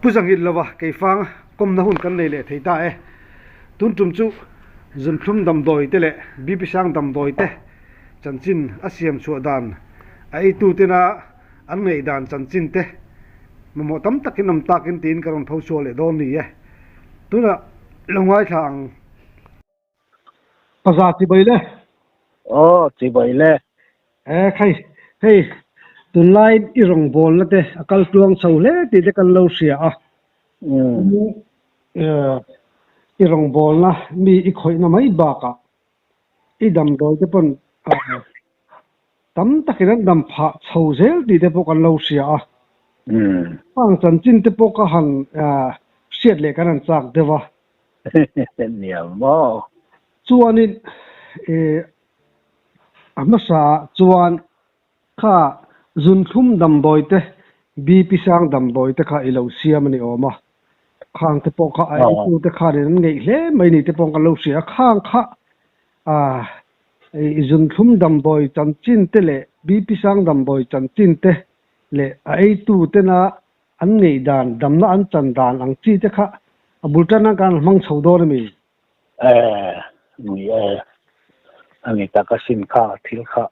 Pu Zanghit lova keifang kawmna hun kan nei leh thei ta e. Tun tum chu Zunthlum damdawi te leh BP sang damdawi te chanchin a siam chhuah dan, a eitu tena an ngaihdan chanchin te mamawh tam takin awm takin tiin ka rawn tho chhuak leh dawn ni e. Tunah lo ngaithla ang. Paza chibai le. Aw chibai le. E khai hei tunlai i rawngbawlna te a kal tluang chho hle tih te kan lo hria a. I rawngbawlna mi i khawihna mai bakah i damdawi te pawn tam takin an dam phah chho zel tih te pawh kan lo hria a. Hang chanchin te pawh ka han hriat leh kan han chak deuh a. Nia maw? Chuanin eh a hmasa chuan kha zunthlum damdawi te, BP sang damdawi te kha i lo siam a ni awm a. Khang te pawh kha a eitu te khanin an ngeih hle mai ni te pawh kan lo hria a. Khang kha ah i zunthlum damdawi chanchin te leh BP sang damdawi chanchin te leh a eitu tena An ngeih dan, damna an chan dan ang chi te kha a bul tan ang khan an hmang chho dawn a mi? E, ni e. A ni tak asin kha thil kha.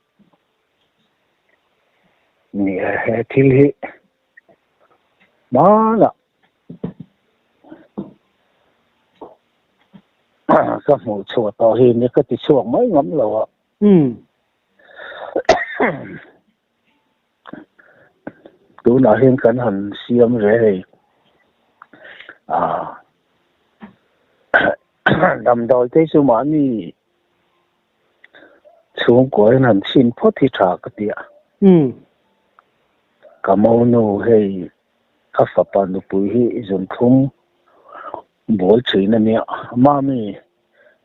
Ni e, he thil hi hmanah ka hmuh chhuah tawh hi ni ka ti chhuak mai ngam lo a. Tunah hian kan han siam ve hei ah damdawi te chu mahni chhungkua hian han chhin phawt hi tha ka ti a. Ka monu hei ka fapa nupui hi zunthlum bawl thin a nia mami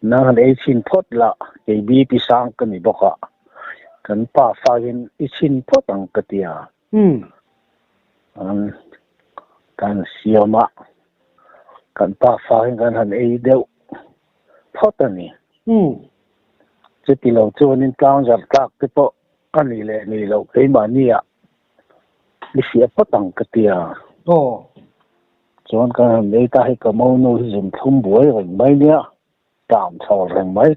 Nang han ei chhin phawt la, kei BP sang ka ni bawk a, kan pa fa hian i chhin phawt ang ka ti a. An kan siam a, kan pa fa hian kan han ei deuh phawt a ni. Chuti lo chuanin tlangzar tlak te pawh a ni leh ni loh keimahni ah i hria phawt ang ka ti a. Chuan kan han lei ta hi ka monu hi zun thlum buai reng mai nia, tlam chho reng mai.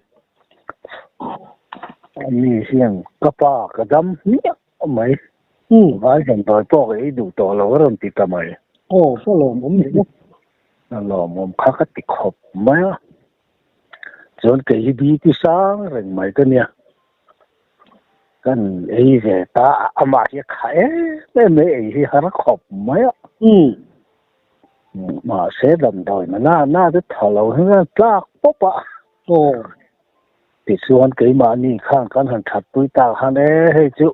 Ani hian ka pa ka dam hmiah mai, vai damdawi pawh ka ei duh tawh lo a rawn ti ta mai. Aw, ka lawmawm ni maw? Ka lawmawm kha ka ti khawp mai a. Chuan kei hi bi ti sang reng mai ka nia. Kan ei ve ta a, amah hi a kha em em mai, ei hi har khawp mai a. Mahse damdawi na na na te tha lo hian tlak pawp a. Tichuan keimahni khan kan han that pui tak han e hei chu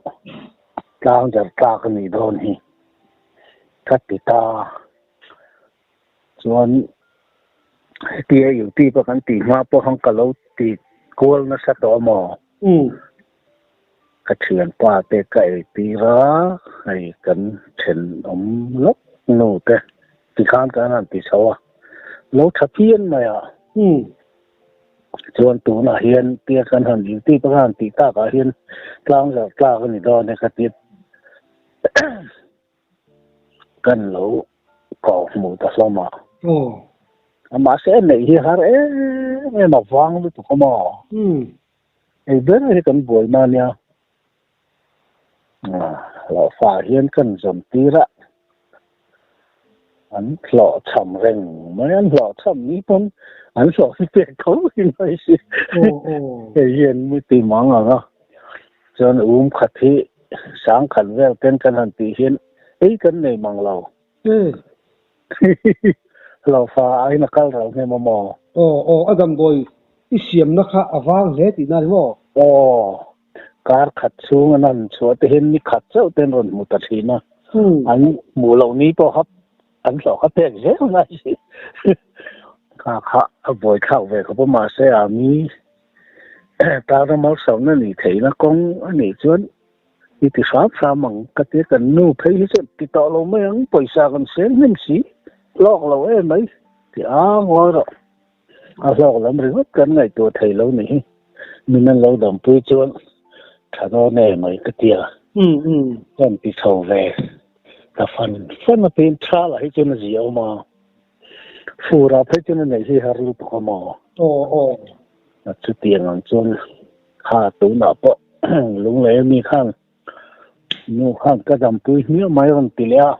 tlang jar tlak a nih dawn hi ka ti ta. Chuan hetia YouTube a kan tih hma pawh han ka lo ti kual nasa tawh a maw? Ka thianpa te ka ei tir a, hei kan thenawm lawk nu te tikhan kan han ti chho a, lo tha phian mai a. Chuan tunah hian tia kan han YouTube a kan han tih takah hian tlang zarh tlak a ni dawn e ka ti. Kan lo kau hmuh ta hlawm a. Mahse neih hi har em em a vang lutuk a maw? Hei ber hi kan buai na nia. Hlawhfa hian kan zawm tir a, an hlawhchham reng mai, an hlawhchham ni pawn an hlawh hi pek tho hi mai si. Hei hian mi ti mang ang a. Chuan um khat hi sang khat vel ten kan han tih hian ei kan nei mang lo. Hlaufa aiin a kal rau hnem a maw? Aw aw a damdawi i siamna kha a vang hle tihna a ni maw? Aw, kar khat chhung an han chhuah te hian ni khat chauh ten rawn hmu ta thin a, an hmuh loh ni pawh kha an hlawh kha pek zel ngai si. Kha kha a buaithlak ve khawp a mahse a mi Tana malsawmna nih theihna kawng a nih chuan i ti hram hram ang ka tia kan nu phei hi chuan ti tawh lo mai ang pawisa kan seng hnem si hlawk lo em mai ti a ngawi rawh a hlawk lam ringawt kan ngaihtuah thei lo nih hi min an lo dampui chuan tha dawn em mai ka tia kan ti chho ve. Ta fan fan a tin tha lah hi chuan a zia awm a, fur ah phei chuan a neih hi har lutuk a maw? Aw aw. A chutiang ang chuan kha tunah pawh lunglei ami khan nu khan ka dampui hmiah mai rawn ti leh a.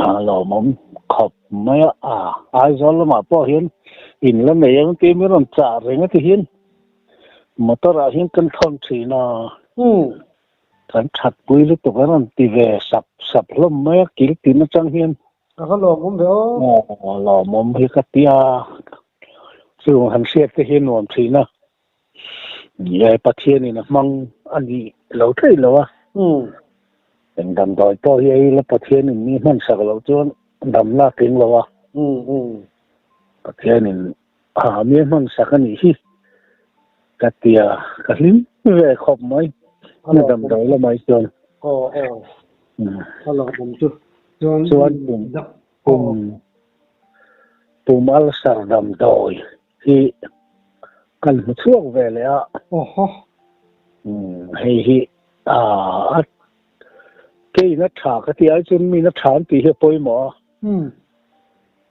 A lawmawm khawp mai a, a Aizawl lamah pawh hian in la nei ang tih min rawn chah reng a ti hian motor ah hian kan thawn thin a. Kan that pui lutuk an rawn ti ve sap sap hlawm mai a, kil tin atang hian. Ka va lawmawm ve aw. Aw lawmawm hi ka ti a, chu han hriat te hi nuam thin a. Ni e, Pathianin a hmang a ni lo thei lo a. Eng damdawi pawh hi ei la Pathianin mi hman sak loh chuan damna a tling lo a. Pathianin A mi hman sak a nih hi ka ti a, ka hlim ve khawp mai na damdawi lamah hi chuan. Aw aw a lo awm chu chuan chuan pum pum pum ulcer damdawi hi kan hmu chhuak ve leh a. Aw haw. Hei hi a kein a tha ka ti ai chuan min a tha an tih hi a pawimawh a.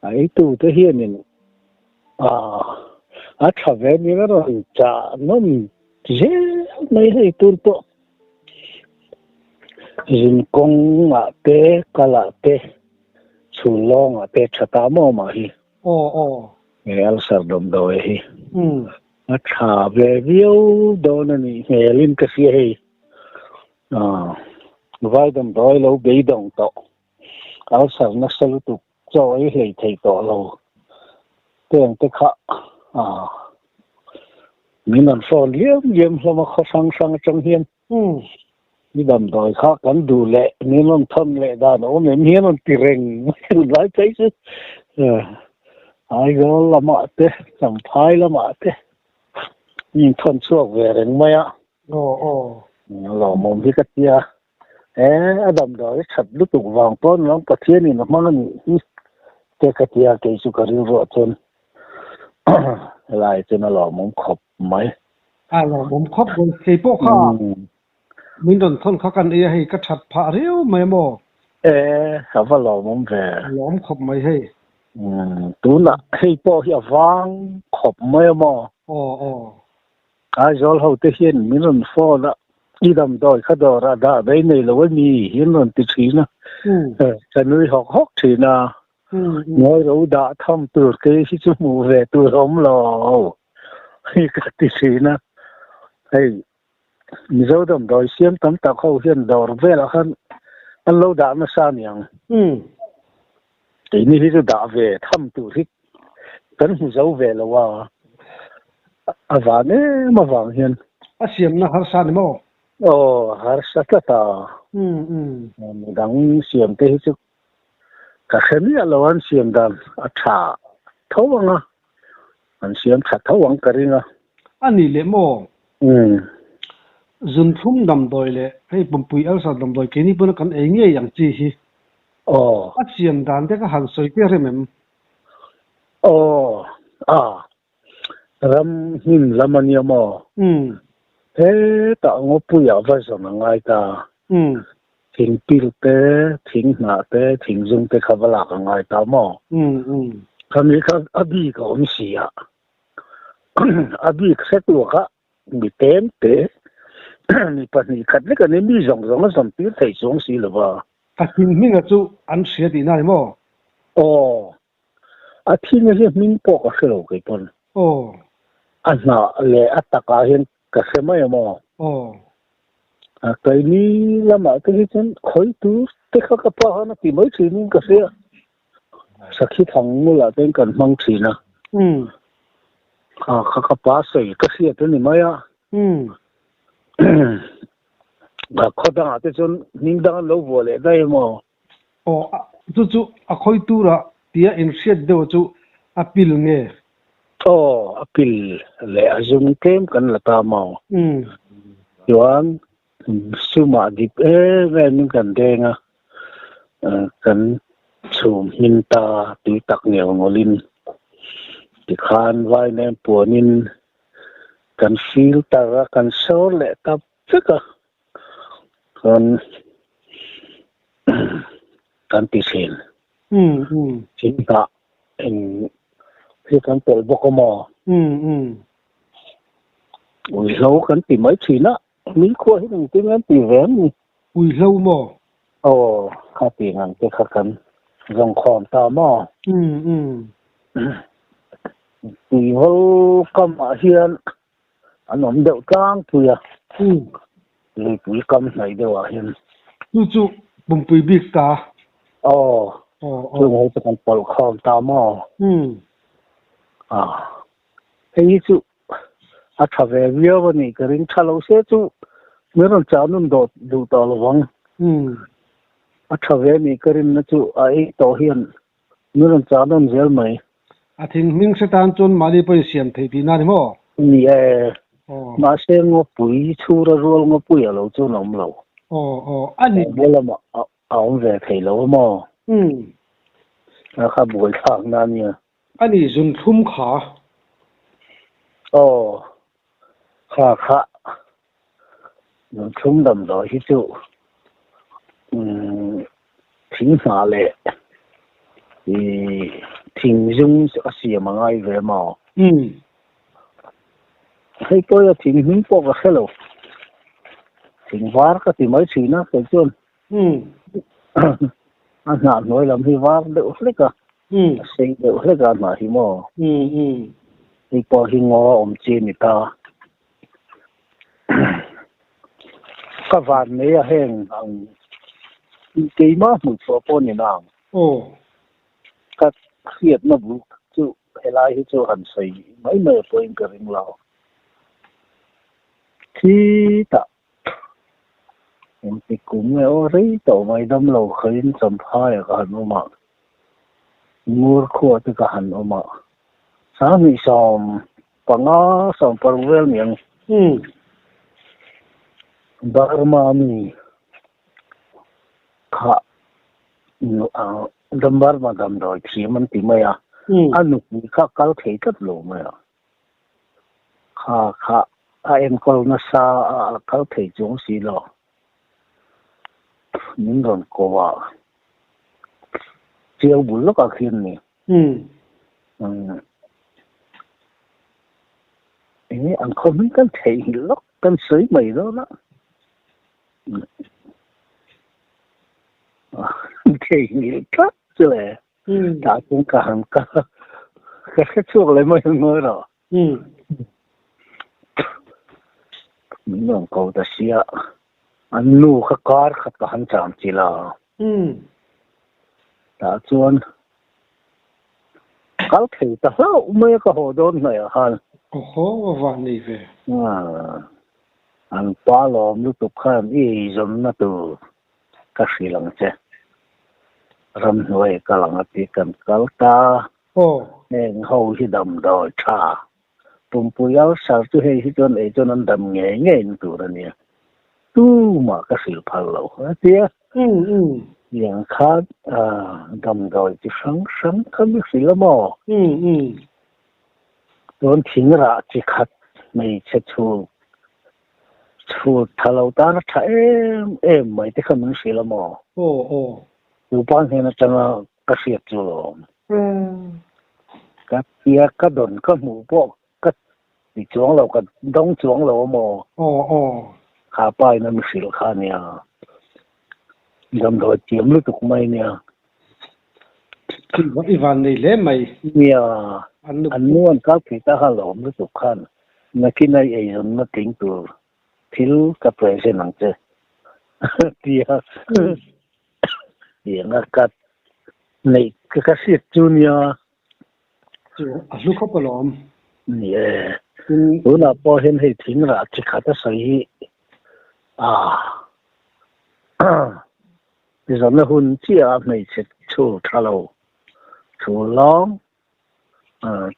A eitute hianin a tha ve nia a rawn chah nawm zel mai hei tur pawh zinkawngah te kalah te chhul lawngah te tha ta maw mah hi. Aw aw. He ulcer damdawi hi a tha ve viau dawn a nih hmelin ka hria hei. Vai damdawi lo beidawng tawh. Ulcer nasa lutuk chaw ei hlei thei tawh lo teng te kha min rawn hrawn liam liam hlawm a khaw hrang hrang atang hian mi damdawi kha kan duh leh min rawn thawn leh dan a awm em hian rawn ti reng mai tun lai phei chu Aizawl lamah te Champhai lamah te min thawn chhuak ve reng mai a lawmawm hi ka tia. He a damdawi that lutuk vang pawn lang Pathianin a hmang a nih hi te ka tia kei chu ka rilruah chuan helai chuan a lawmawm khawp mai. A lawmawm khawp mai. Kei pawh kha min rawn thawn kha kan ei a hei ka that phah riau mai maw? E, a va lawmawm ve. A lawm khawp mai hei. Tunah hei pawh hi a vang khawp mai a maw? Aw aw. Aizawl hote hian min rawn phone a, i damdawi kha dawrah dah daih nei lo a mi hian rawn ti thin a, ka nui hawk hawk thin a, ngawi ro dah tham tur kei hi chu hmuh ve tur a awm lo hi ka ti thin a, hei Mizo damdawi siam tam tak ho hian dawr velah khan an lo dah nasa a niang. Keini hi chu dah ve tham tur hi kan hmu zo ve lo a, a van em avang hian. A siamna harsa ni maw? Aw, harsa tlat a. Midang siam te hi chu ka hre miah lo, an siam dan a tha tho ang a, an siam tha tho ang ka ring a. A ni leh maw? Zunthlum damdawi leh hei pumpui ulcer damdawi keini pawna kan ei ngei ang chi hi. Aw. A siam dan te ka han sawi tir rem em? Aw. A. Ram hnim lam a nia maw? Umm. Hetah ngawpuiah va zawn a ngai ta. Umm. Thing pil te, thing hnah te, thing zung te kha va lak a ngai ta maw? Umm umm. Khami kha a bik a awm si a. A bik hret luak a Mi tlem te, mi 2 khat lek an ni, mi zawng zawng a zawm tir thei chuang si lo va. A thing hminga chu an hria tihna ni maw? Aw, a thinga hi hming pawh ka hre lo kei pawn. Aw. A hnah leh a takah hian ka hre mai a maw? Aw. A keini lamah te hi chuan khawi tur te kha ka pa khan a ti mai thinin ka hria. Sakhi thang ngulah te kan hmang thin a. Kha kha ka pa sawi ka hriat a ni mai a. Kha khaw dangah te chuan hming dang an lo vuah leh daih emaw? Aw, chu chu a khawi tura tia inhriat deuh chu a pil nge? Aw, a pil leh a zum tlem kan la ta maw? Chuan Sumah dip em emin kan deng a, kan chhum hmin ta tui tak ngel ngawlin tikhan vainem puanin kan filter a, kan sawr leh ta vek a. Chuan Kan ti thin. Thing hnah eng hi kan telh bawk a maw? Uihlo kan ti mai thin a, min khuah hi engtin nge an ti ve em ni? Uihlo maw? Aw, kha tih ang te kha kan zawngkhawm ta maw? Tuihawl kamah hian an awm deuh tlangpui a, luipui kam hnaih deuhah hian. Chu chu pumpui bik ta. Aw, chung ho chu kan pawlh khawm ta maw? Hei hi chu a tha ve viau a nih ka ring. Tha lo se chu min rawn chah nun dawh duh tawh lo vang. A tha ve a nih ka rinna chu a ei tawh hian min rawn chah nawn zel mai. A thing hming hre tan chuan mahni pawhin siam theih tihna a ni maw? Ni e, mahse ngawpui chhura rual ngawpui a lo chuan a awm lo. Aw aw a ni. Bual lamah a awm ve thei lo a maw? A kha buaithlakna a nia. A ni zunthlum kha. Aw, kha kha zunthlum damdawi hi chu thing hnah leh thing zung a siam a ngai ve maw? Hei pawh a thing hming pawh ka hre lo. Thing var ka ti mai thin a kei chuan. A hnah hnuai lam hi var deuh hlek a, a sei deuh hlek a hnah hi maw? Hei pawh hi ngaw a awm chi a ni ta. Ka van mai a heng ang keimah hmuh chhuah pawh a ni nang. Ka hriatna bul chu helai hi chu han sawi mai mai a pawhin ka ring lo. Khitah Engti kum nge aw rei tawh mai dam lo khain Champhaiah ka han awm a, Ngur khua te ka han awm a, 20 15 16 vel niang. Burma mi kha Burma damdawi thiam an ti mai a, a nupui kha kal thei tlat lo mai a. Kha kha a enkawl nasa a a kal thei chuang si lo. Min rawn ko a, chiau bul lawkah khian ni. Enge an khaw hming kan theihnghilh lawk kan sawi mai dawn a. Theihnghilh tlat chu le. Tah chuan ka han ka ka hre chhuak leh mai ang ngawi rawh. Min rawn ko ta sia, an nu kha kar khat ka han cham chi la. Tah chuan kal thei ta hlauh mai a ka haw dawn hnaih ah khan. Awhaw va nei ve. An pa lawm lutuk khan i eizawnna tur Ka hrilh ang che. Ramhnuai kal ang a ti kan kal ta. Heng ho hi damdawi tha. Pumpui ulcer chu hei hi chuan ei chuan an dam ngei ngei na tur a nia. Tumah ka hrilh phal lo a ti a. Tiang khan damdawi chi hrang hrang kha mi hrilh a maw? Chuan thing rah chi khat hmeichhe chhung Chhut tha lo tan a tha em em mai te kha min hrilh a maw? Aw aw. Nupa hnen atanga ka hriat chu lawm. Ka tia ka dawn ka hmuh pawh ka ti chuang lo ka dawng chuang lo a maw? Aw aw. Kha pa in a mi hrilh kha nia. Damdawi thiam lutuk mai nia. I van nei hle mai. Nia, an nu an kal thei ta kha lawm lutuk khan nakin a eizawnna tling tur thil ka present ang che tia tiang a ka neih ka hriat chu nia. Chu a hlu khawp alawm. Ni e. Tunah pawh hian hei thing rah chi khat a sawi hi a Zawhna hun chiah a hmeichhe chhul tha lo, chhul lawng,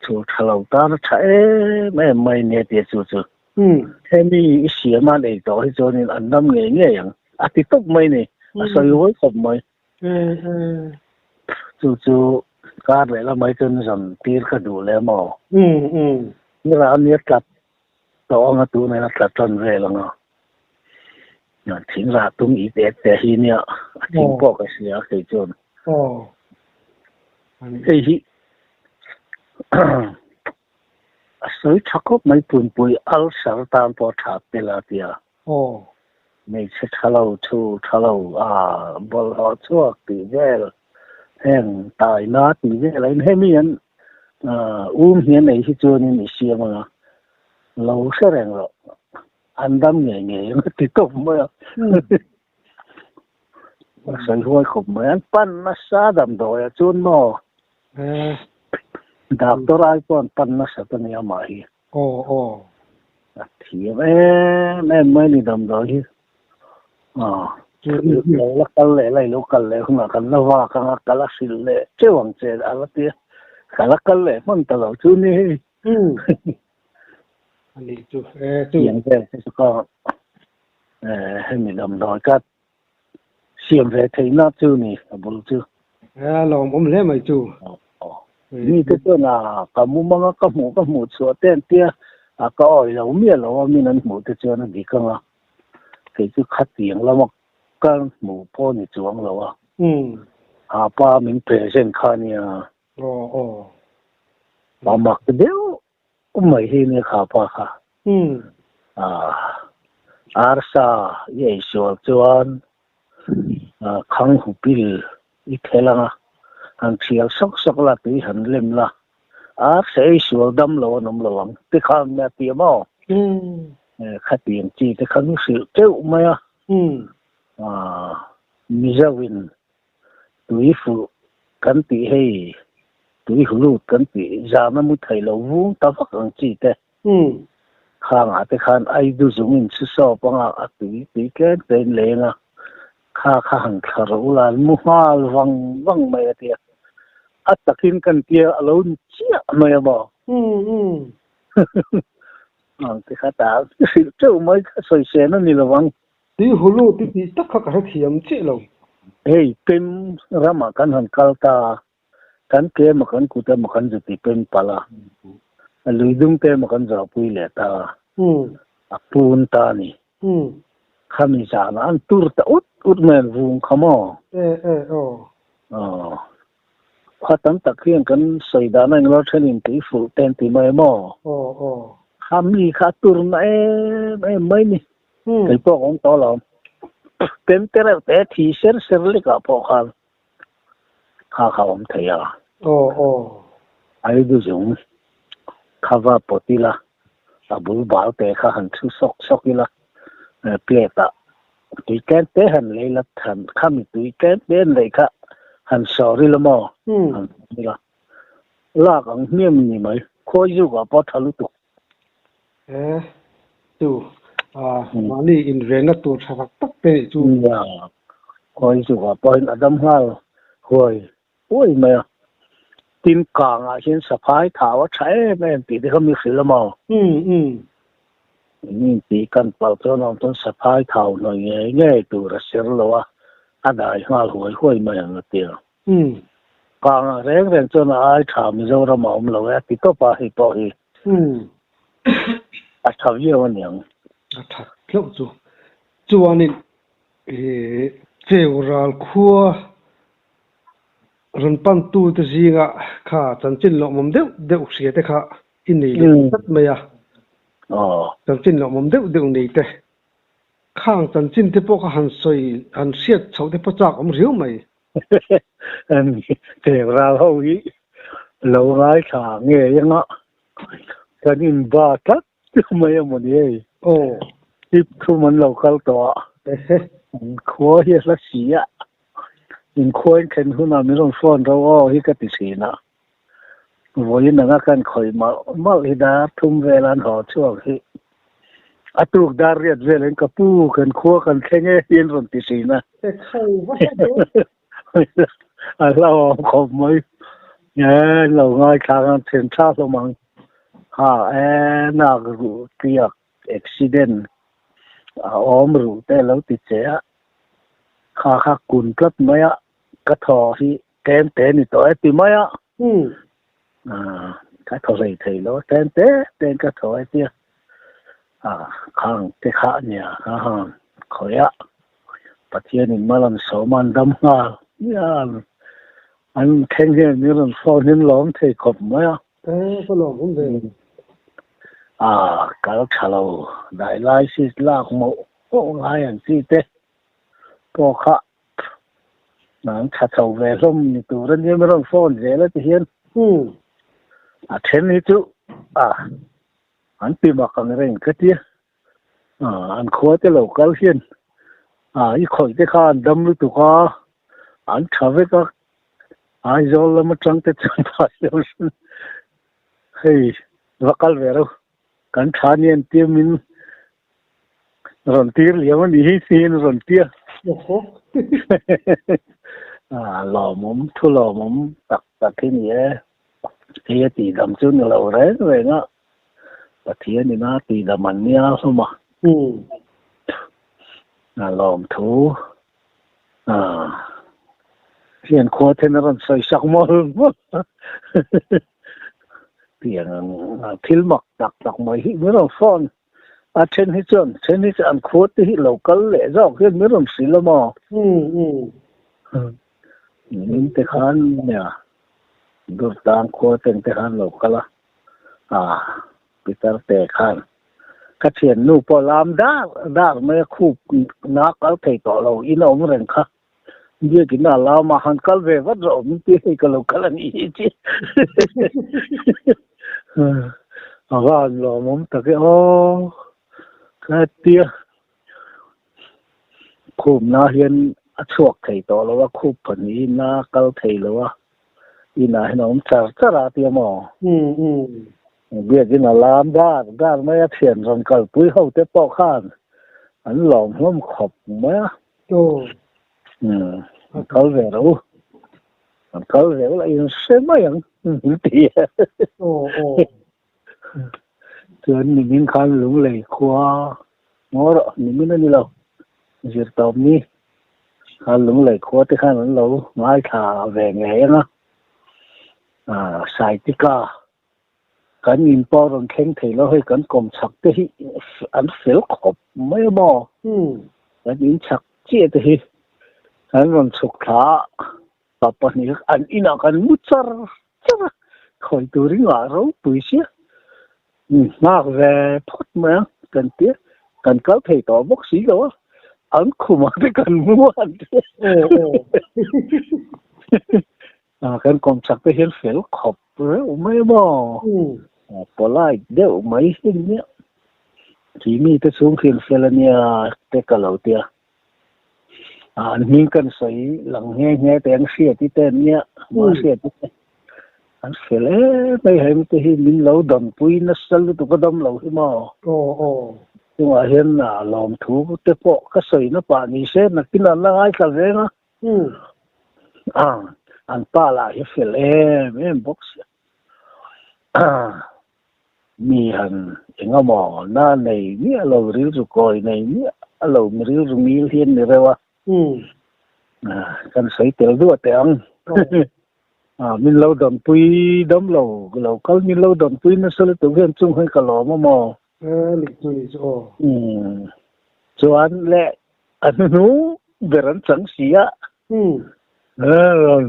chhul tha lo tan a tha em em mai nia tia chu chu. Hemi i siam a nei tawh hi chuanin an dam ngei ngei ang a ti tawp mai ni, a sawi huai khawp mai. Chu chu kar leh lamah chuan zan tir ka duh lem aw. Nira a nia tlat tawh ang a, tunah hian a tla tan vel ang a. Thing rah tum i te te hi nia a thing pawh ka hria kei chuan. Hei hi a sawi tha khawp mai punpui ulcer tan pawh tha tel a tia. Hmeichhe tha lo thu tha lo a bawlhhlawh chhuak tih vel heng taina tih vel a in hemi an um hian ei hi chuanin i siam anga lo hre reng rawh. An dam ngei ngei ang a ti tawp mai a. A sawi huai khawp mai. An pan nasa damdawi ah chuan maw? Doctor ai pawh an pan nasa ta nia mah hi. Aw aw. A thiam em em mai ni damdawi hi. Lo la kal leh la i lo kal leh hunah kan la vak ang a, ka la hrilh leh teuh ang che a la ti a. Ka la kal leh hman ta lo chu ni hei. Ani chu e chu. Tiang vel te chu ka hemi damdawi ka siam ve theihna chu ni a bul chu. E lawmawm hle mai chu. Mi te chuan a ka mumanga ka hmuh ka hmuh chhuah te an tia a ka awi lo miah lo a min an hmuh te chuan a dik anga kei chu khatiang lama ka hmuh pawh ni chuang lo a. A pa min present kha nia. Aw aw. A mak deuh mai hi nia kha pa kha. Arsa i ei sual chuan khang hupil i thel anga han thial sawk sawk la tui han lem la arsa ei sual dam lo an awm lo ang ti khan nia ti maw? Khatiang chi te kha nu hrilh teuh mai a. Mizo in Tui fuh kan tih hei, tui hulut kan tih zan a mu thei lo vung ta vak ang chi te. Khangah te khan Aidu zung in chhu sawp anga a tui tui tlem tlem leng a, kha kha han thla rawh ula an mu nghal vang vang mai a tia. A takin kan tia a lo ni chiah mai a maw? Ang te kha ta hrilh teuh mai kha sawisel a ni lo ang. Tui hulu ti tih tak kha ka hrethiam chiah lo. Hei pem ramah kan han kal ta a, kan ke emaw kan kut emaw kan zu ti pem palh a, a lui dung te emaw kan zawhpui leh ta a, a pun ta a ni. Khami zanah an tur ta ut ut mai an vung kha maw? E e aw. Aw. Kha tam tak hian kan sawi dan a englo thenin tui fulh te an ti mai maw? Aw aw. Khami kha a tur na em em mai ni. Kei pawh ka awm tawh lo. Pen te reuh te thi ser ser lek ah pawh khan kha kha awm thei a. Aw aw. Aidu zung kha va pawt ila, a bul bal te kha han thu sawk sawk ila, plate ah tui tlem te han lei la, han khami tui tlem te an lei kha han sawr ila maw, han sawr ila. Lak ang hmiam ni mai, khawi zuk ah pawh tha lutuk. He chu mahni invenna tur tha tak tak te nih chu. Nia, khawi chukah pawhin a dam nghal huai huai mai a. Tin kangah hian saphai thau a tha em em tih te kha mi hrilh a maw? Mi tih kan palh chuan awm chuan saphai thau hnawi ngei ngei tur a ser lo a, a dai nghal huai huai mai ang a ti a. Kangah reng reng chuan a ai tha Mizoram a awm lo e a ti tawp a hei pawh hi. A tha viau a niang. A tha hlauh chu. Chuanin Cheu ral khua rawn pantute zinga kha chanchin lawmawm deuh deuh hria te kha i nei leh tlat mai a. Chanchin lawmawm deuh deuh nei te. Khang chanchin te pawh kha han sawi han hriat chhoh te pawh chak awm riau mai. Cheng ral ho hi lo ngaithla ngei anga kan in ba tlat mai a mawni hei. Aw. Tip thum an lo kal tawh a. An khua hi a hla si a. In khua in thlen hunah min rawn phone ro aw hi ka ti thin a. Vawiin anga kan khawih malh malh hi dar thum vel an haw chhuak hi. A tuk dar riat velin ka pu kan khua kan thleng e hi an rawn ti thin a. A hlauhawm khawp mai. E lo ngaithla ang then tha hlawm ang. Ha e nak ruh tiak accident a awm ruh te lo ti che a. Kha kha kun tlat mai a ka thaw hi Tlem te ni tawh e ti mai a. Ka thaw hlei thei lo a, tlem te te in ka thaw e tia. Khang te kha a nia. Khawiah Pathianin mal an sawm a, an dam nghal hian an thleng hian min rawn phone in lawm thei khawp mai a. E, ka lawm awm ve. A, kal tha lo, dialysis lak mawh mawh ngai an chi te pawh kha an tha chho ve hlawm ni tur a nia min rawn phone zel a ti hian. A then hi chu a, an ti mak ang reng ka tia. An khua te lo kal hian i khawih te kha an dam lutuk a, an tha vek a, Aizawl lam atang te chuan phai lo hran hei va kal ve ro, kan tha ni an tia min rawn tir liam a nih hi tiin rawn tia. Lawmawm thu lawmawm tak tak hi ni e, hei a tihdam chu ni lo reng reng a. Pathian ina tihdam an nia hlawm a. A lawmthu hian khua then a rawn sawi sak mawl mawl a. Tiang ang thil mak tak tak mai hi min rawn phone a then hi chuan then hi chu an khua te hi lo kal leh zawk hian min rawn hrilh a maw. Min te khan nia Durtlang khua ten te khan lo kal a. Ah, Peter te khan ka thiannu pawh lam dar dar mai a khup na kal thei tawh lo in a awm reng kha biakin a lam a han kal ve vat rawh min ti hei ka lo kal a nih hi chi a van lawmawm tak e aw ka tia Khup na hian a chhuak thei tawh lo a, khup pahnih na kal thei lo a, inah hian a awm char char a tia maw? Biakin a lam dar dar mai a, thian rawn kalpui ho te pawh khan an lawm hlawm khawp mai a. An kal ve ro u, an kal ve ula in hre mai ang min ti a. Chuan nimin khan Lunglei khua ngaw rawh nimin a ni lo, zirtawp ni khan Lunglei khua te khan an lo ngaithla ve ngei ang a, Saitika kan in pawh rawn thleng thei lo hei kan kawm chhak te hi an fel khawp mai a maw, kan in chhak chiah te hi an rawn chhuk thla a. Pa pahnih an inah kan mu char char a, khawi turin ngah ropui sia, nghak ve phawt mai ang kan ti a, kan kal thei tawh bawk si lo a, an khumah te kan mu a an ti a, kan kawm chak te hian fel khawp reuh mai a maw, polite deuh mai hi nia, khi mite chhung khian fel a nia te ka lo ti a. An hming kan sawi lang nghe nghe te an hriat i te nia ma hriat i te an fel em mai hei te hi min lo dampui nasa lutuk a dam lo hi maw chungah hian lawmthu te pawh ka sawi na pah ni se nakin an la ngaithla veng a an pa lah hi fel em em bawk sia. Mi han eng emaw na nei miah lo, rilru kawi nei miah lo, mi rilru ngil hi an ni reuh a. Kan sawi tel duah teh ang. Min lo dawnpui dam lo, lo kal min lo dawnpui nasa lutuk hian chung hi ka lawm a maw? Chuan leh a hnuhnung ber an chang si a. Rawn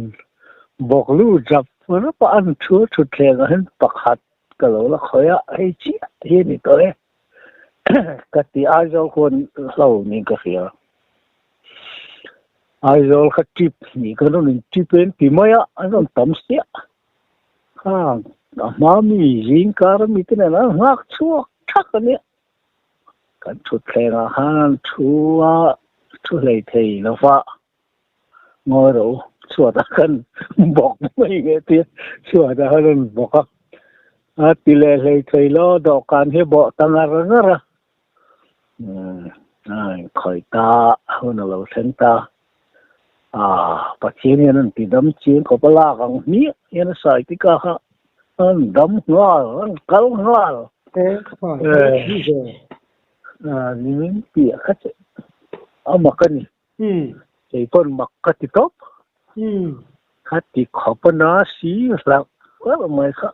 bawk lu zap rap a an thu thutthleng ah hian pakhat ka lo la khawih a, hei chiah hi a ni tawh e ka ti Aizawl khuan hlo niin ka hria. Aizawl kha trip hnih kan rawn in trip en ti mai a, an rawn tam siah. Khang a hma mi zing kar ami te nen an nghak chhuak thak a nia. Kan thutthleng ah khan an thu a, thu hlei thei lo va, ngawi rawh u, chhuat ah khan bawk mai nge tia chhuat ah khan a rawn bawk a, a ti leh hlei thei lo, dawhkan hi a bawh ta ngar ngar a, umm a inkhawi ta, hun a lo thleng ta, ah Pathian hian an ti dam chiang khawp a lak ang hmiah hian a sai tika kha an dam nghal, an kal nghal. Nimin piah kha chu a mak a ni. Kei pawn mak ka ti tawp. Kha ti khawp a na si hlauh hlauh mai kha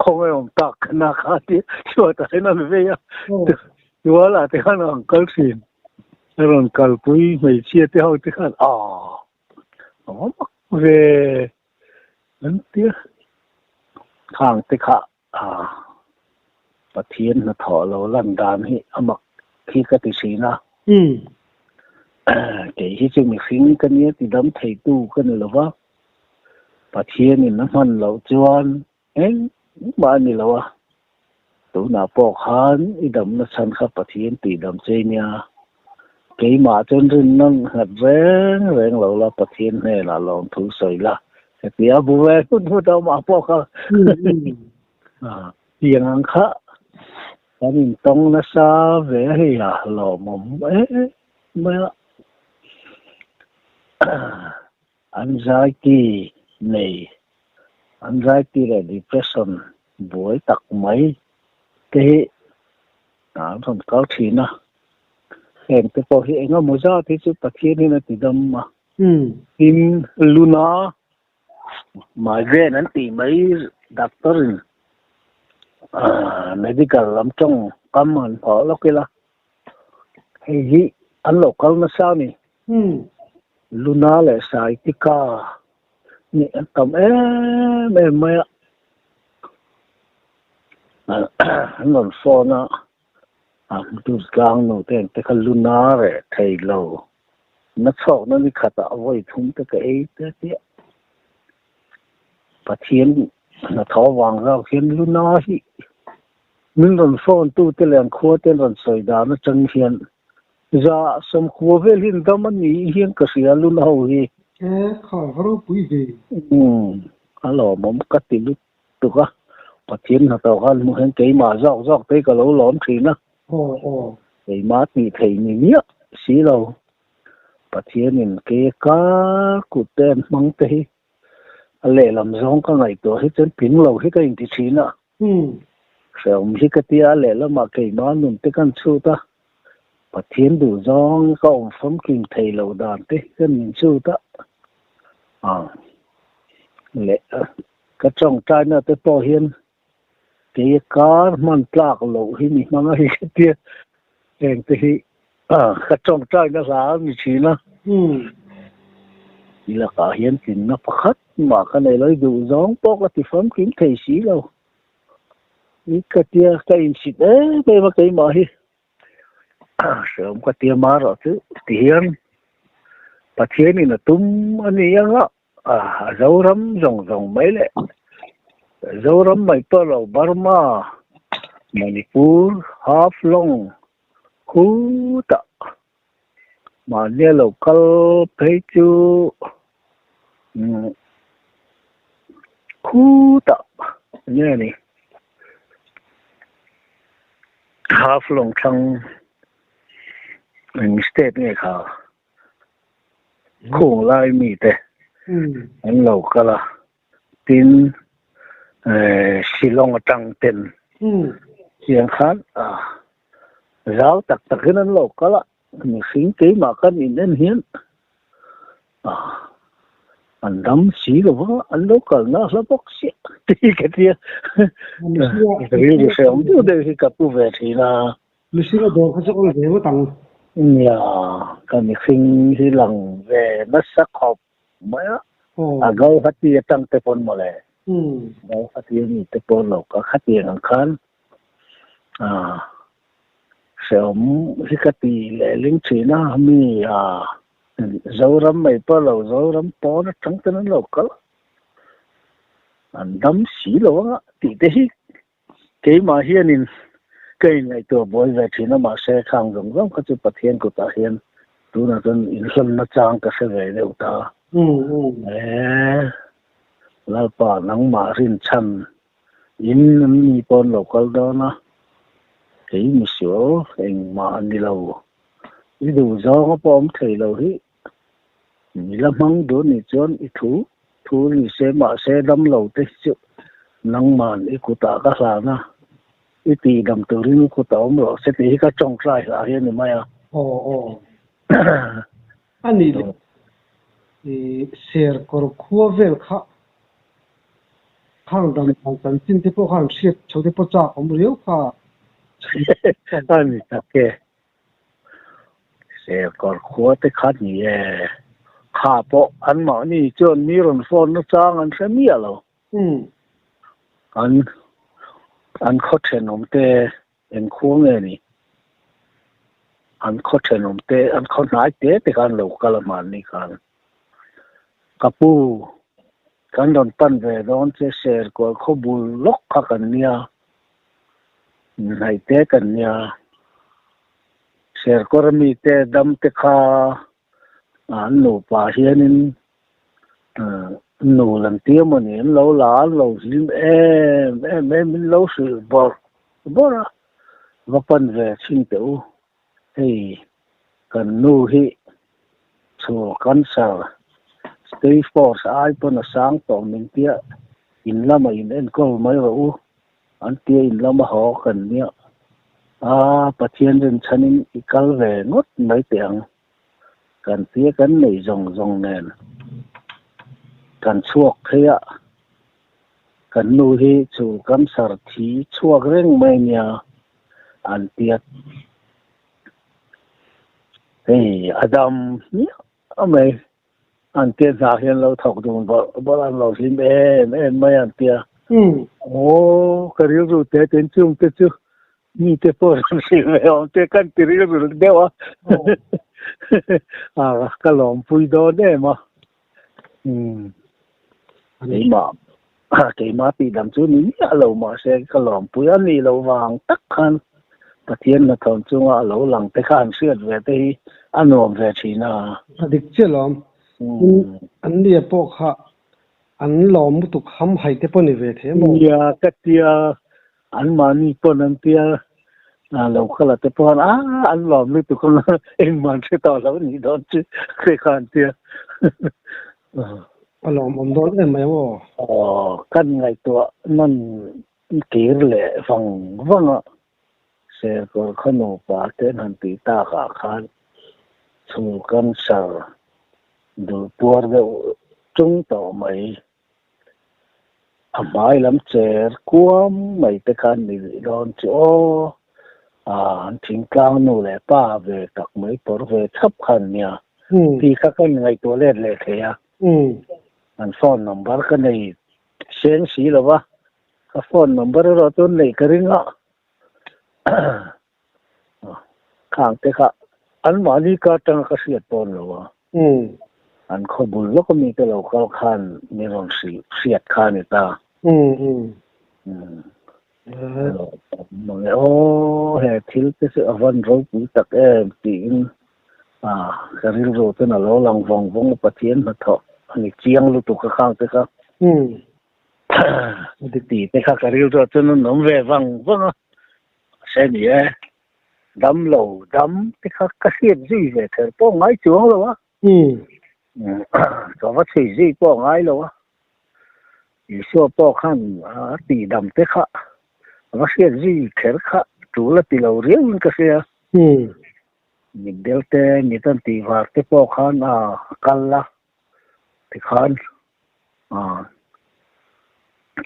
khawngaih awm tak ka na kha ti chhuatah hian an vei a, tualah te khan an kal thin. Rawn kalpui hmeichhia te ho te khan aw a va mak ve an ti a, khang te kha Pathian hnathawh lo lan dan hi a mak hi ka ti thin a. Kei hi chu mihring ka nia ti dam theitu ka ni lo va, Pathianin a hman loh chuan Engmah a ni lo a, tunah pawh khan i damna chhan kha Pathian tih dam che nia. Keimah chuan rinna nghat reng reng lo la, Pathian hnenah lawmthu sawi la, heti a bu ve hut hut a awmah pawh kha tiang ang kha kan intawng nasa ve a hei a, lawmawm em mai a. Anxiety nei, anxiety leh depression buai tak mai te hi an rawn kal thin a, heng te pawh hi eng emaw zat hi chu Pathian hian a ti dam a, tin luna migraine an tih mai doctor in medical lam tawng kam han phawh lawk ila hei hi an lo kal nasa a ni. Luna leh Saitika nih an tam em em mai a, an rawn phone a, a hmutu tlang nu te te kha Luna reh thei lo, na chhawkna ni khatah vawi thum te ka ei te tia. Pathian hnathawh vang zawk hian Luna hi min rawn phone tu te leh an khua te an rawn sawi dan atang hian Za 90 vel hi an dam a ni hian ka hria lun ho hi. E kha va ropui ve. Umm a lawmawm ka ti lutuk a, Pathian hnathawh khan hmuh hian keimah zawk zawk te hi ka lo lawm thin a. Aw aw. Keimah tih theih ni miah si lo. Pathianin ke kar kut te an hmang te hi a lehlam zawng ka ngaihtuah hi chuan tling lo hi ka inti thin a. Hrehawm hi ka tia a lehlamah keimah nun te kan chhut a, Pathian duh zawng ka awm famkim thei lo dan te kan min chhut a, leh ka tawngtaina te pawh hian kei a kar hman tlak loh hi ni hmang a hi ka tia, heng te hi ka tawngtaina hla a ni thin a. I lakah hian tlinna pakhat mah ka nei lo, i duh zawng pawh ka ti famkim thei si lo. I ka tia ka insit em em a keimah hi hrehawm ka tia marawh chu tihian Pathianin a tum a ni ang a, a Zoram zawng zawng mai leh Zoram mai pawh lo Burma, Manipur, Haflong, Khutah mahnia lo kal phei chu khutah enge a ni half lawng thlang eng state nge kha khung lai mite an lo kal a. Tin, Shillong atang ten chiang khan zau tak takin an lo kal a, mihring keimah kan in en hian an dam si lo va, an lo kalna hla bawk sia tih ka tia. Rilru hrehawm deuh deuh hi ka pu ve thin a. Mihring a dawr kha chu awl ve ngawt ang. Nia, ka mihring hi lang ve nasa khawp Mai a, a Gauhati atang te pawn mawle. Gauhati a mi te pawn lo ka khatiang ang khan hrehawm hi ka ti leh ling thin a, mi Zoram mai pawh lo Zoram pawn atang ten an lo kal an dam si lo anga tih te hi Keimah hianin ka inngaihtuah buai ve thin a, mahse khang zawng zawng kha chu Pathian kutah hian tunah chuan inhlanna chang ka hre ve deuh ta. E, Lalpa nangmah rinchhan in an ni pawn lo kal dawn a, kei misual engmah a ni lo, i duh zawnga pawh awm thei lo hi Mi la hmang duh nih chuan i thu thu ni se mahse dam lo te hi chu nangman i kutah ka hlan a, i tih dam turin i kut a awm rawh se tih hi ka tawngtai hlah hi a ni mai a. Aw aw. A nih leh i ser kawr khua vel kha khang dam dan chanchin te pawh khan hriat chho te pawh chak awm riau kha. A ni tak e. Serkawr khua te kha ni e. Kha pawh anmahni chuan mi rawn phone na chang an hre miah lo. An an khaw thenawm te eng khua nge ni? An khaw thenawm te an khaw hnai te te khan lo kal a hmanni khan. Ka pu, kan rawn pan ve dawn che Serkawr khaw bul lawk kha kan nia. Hnaih te kan nia. Serkawr mite dam te kha an nupa hianin nu lam tir maw ni an lo la an lo hlim em em em in lo hrilh bawrh bawrh a, va pan ve chhin teh u. Hei kan nu hi chhur cancer stage four ai pawn a sang tawh min tia in lamah in enkawl mai rawh u. An tia in lama haw kan nia. A Pathian rinchhanin i kal ve ngawt mai teh ang. Kan tia kan neih zawng zawng nen kan chhuak phei a, kan nu hi chu cancer thi chhuak reng mai nia an tia. Hei a dam hmiah mai. An tia hna hi an lo thawk dun bawrh bawrh an lo hlim em em mai an tia. Aw ka rilru te ten chung te chu mi te pawh rawn hrilh ve awm te kan ti rilru deuh a. A ka lawmpui dawn em a. Keimah keimah tih dang chu ni miah lo mahse ka lawmpui a nih loh vang tak khan Pathian hnathawm chunga a lo lang te kha an hriat ve te hi a nuam ve thin a. A dik chiah lawm. Tin, an nia pawh kha an lawm lutuk ham hai te pawh ni ve thei maw? Nia ka tia, anmahni pawn an tia, lo kal a te pawh a an lawm lutuk ang a, engmah an hre tawh lo nih dawn chu te kha an tia. A lawmawm dawn em mai maw? Aw, kan ngaihtuah nawn kir leh vang vang a, Serkawr khaw nupa te an han tih takah khan chhul cancer dul puar deuh tung tawh mai, a hmai lam cher kuam mai te khan ni dawn chu aw, an thingtlang nu leh pa ve tak mai pawr ve chhap khan nia tih kha ka inngaihtuah let leh thei a, an phone number ka nei Seng si lo va, ka phone number erawh chu neih ka ring a. Khang te kha anmahni ka atanga ka hriat pawn lo a. An khaw bul lawk ami te lo kal khan min rawn hrilh hriat kha a ni ta. Mange aw he thil te chu a van ropui tak em tiin ka rilru ten a lo lang vawng vawng a Pathian hnathawh a ni chiang lutuk a khang te kha tih te kha ka rilru ah chuan an awm ve vang vang a mahse ni e dam lo dam te kha ka hriat zui ve kher pawh ngai chuang lo a. Ka va chhui zui pawh a ngai lo a, Isua pawh khan a tihdam te kha a va hriat zui kher kha tul a ti lo riauin ka hria. Mitdel te, mit an tih var te pawh khan a kal a, tikhan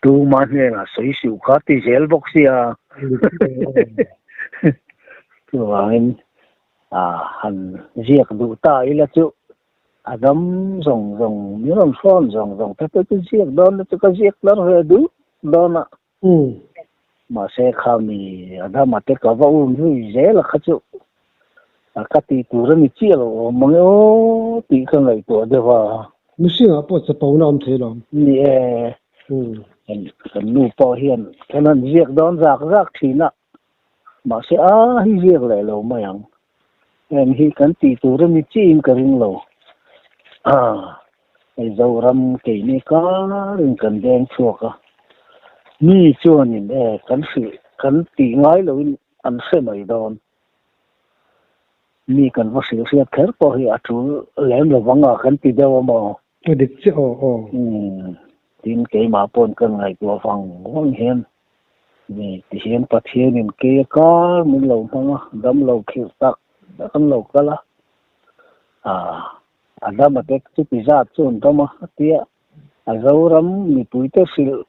tuma hnenah sawi suh kha ti zel bawk sia. Chuvangin han ziak duh ta ila chu a dam zawng zawng min rawn hrawn zawng zawng te pawh chu ziak dawn na chu ka ziak tlar ve duh dawn a. Mahse khami a dama te ka va um zui zel a kha chu ka tih tur a ni chiah lo awm mang e aw tih ka ngaihtuah deuh a. Mihringah pawh chapo na awm thei lo. Ni e, kan nu pawh hian kan han ziak dawn zak zak thin a. Mahse a hi ziak leh lo mai ang. Heng hi kan tih tur a ni chiin ka ring lo. Hei Zoram keini karin kan deng chhuak a, mi chuanin e kan hrilh kan tih ngai loin an hre mai dawn. Mi kan va hrilh hriat kher pawh hi a tul lem lovang a kan ti deuh a maw? A dik chiah aw aw. Tin keimah pawn kan ngaihtuah vang vang hian mi ti hian Pathianin kei a kar min lo hmang a, dam lo khirh tak tak an lo kal a, a dam a tek chuti zat chu an dam a a tia a Zoram mipuite hrilh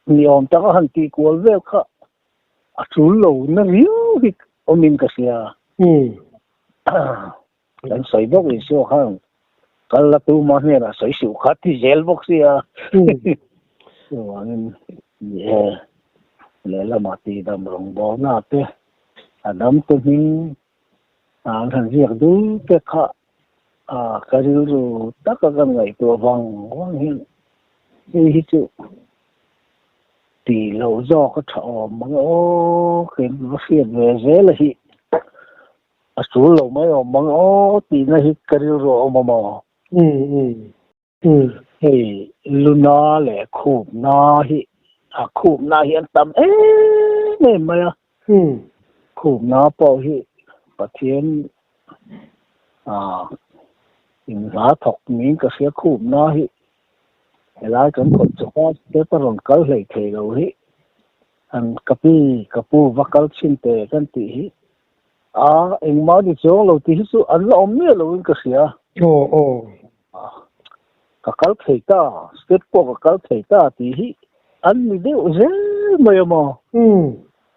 ni awm taka han tih kual vel kha a tul lo na riau hi awmin ka hria. Kan sawi bawk Isua khan kal la tuma hnenah sawi suh kha ti zel bawk sia. Chuvangin ni e, lehlamah tihdam rawngbawlna te, a damte hming an han ziak dul te kha ka rilru taka ka ngaihtuah vang vang hian hei hi chu tih loh zawk a tha awm ang aw, kei va hriat ve zel a hi a tul lo mai awm ang aw tihna hi ka rilru a awm a maw? Hei luna leh khupna hi a khupna hi an tam em em mai a. Khupna pawh hi Pathian inhla thawk niin ka hria khupna hi helai kan khawih chawp a step a rawn kal hlei thei lo hi an ka pi ka pu va kal chhin teh kan tih hi A, engmah ni chuang lo tih hi chu an la awm miah loin ka hria. Aw, aw. Ka kal thei ta, step pawh ka kal thei ta tih hi an ni deuh zel mai a maw?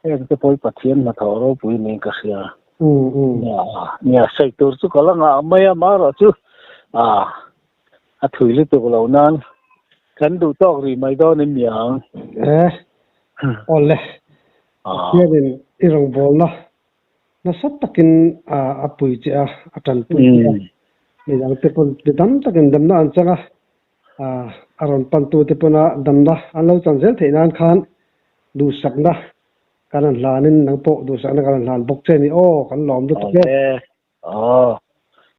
Heng te pawh hi Pathian hnathawh ropui niin ka hria. Nia, nia, sawi tur chu ka la ngah mai a, marawh chu a, a thui lutuk lo nan kan duh tawk rih mai dawn em niang? E, aw le. Pathianin i rawngbawlna nasa takin a pui che a, a tanpui che a. Midangte pawn mi tam takin damna an chang a, a rawn pantute pawna damna an lo chan zel theih nan khan duhsakna kan han hlanin nang pawh duhsakna kan han hlan bawk che a ni aw, kan lawm lutuk e. Aw.